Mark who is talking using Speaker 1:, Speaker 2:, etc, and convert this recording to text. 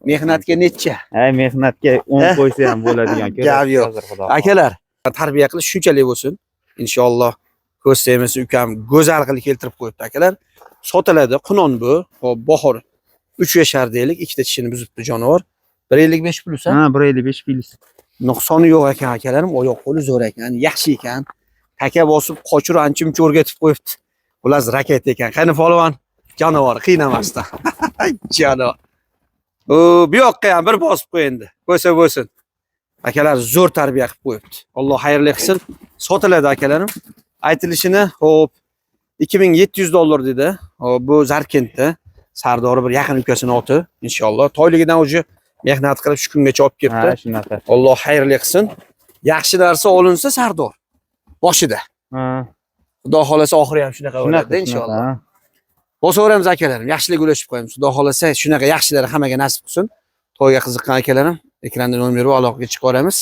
Speaker 1: Mehnatga necha?
Speaker 2: Ha, mehnatga 10 qo'ysa ham bo'ladigan.
Speaker 1: Gap yo'q.
Speaker 2: Hozir xudo xohlasa.
Speaker 1: Akalar, tarbiya qilish shunchalik bo'lsin. Inshaalloh ko'z tegmasa ukam go'zal qilib keltirib qo'yibdi akalar. Sotiladi qunon bu. Xo'p, bahor 3 yashar deylik, ikkita tishini buzibdi jonivor. 1.55 plus ha?
Speaker 2: Ha, 1.55 plus.
Speaker 1: Nuqsoni yo'q ekan akalarim, oyoq qo'li zo'r ekan, yaxshi ekan. Taka bosib qochirib ancha-muncha o'rgatib qo'yibdi. Xullas raket ekan. Qani polvon jonivor qiynamasdan. Jonivor. U bu yoqqa ham bir bosib qo'y endi. Bo'lsa bo'lsin. Akalar zo'r tarbiya qilib qo'yibdi. Alloh xayrli qilsin. Sotiladi akalarim. Aytilishini, xo'p, 2700 dollar dedi. Xo'p, bu Zarkentda Sardori bir yaqin ukasini oti, inshaalloh. Toyligidan уже mehnat qilib shu kungacha olib kelibdi.
Speaker 2: Ha, shunaqa.
Speaker 1: Alloh xayrli qilsin. Yaxshi narsa olinsa Sardor boshida.
Speaker 2: Ha,
Speaker 1: Xudo xolasa oxiri ham shunaqa
Speaker 2: shunaqa
Speaker 1: bo'ladi inshaalloh.
Speaker 2: shunaqa.
Speaker 1: Bosaveramiz akalarim, yaxshilik ulashib qo'yamiz. Xudo xolasa shunaqa yaxshilar hammaga nasib qilsin. To'yga qiziqqan akalarim, ekranda nomer bor, aloqaga chiqaveramiz.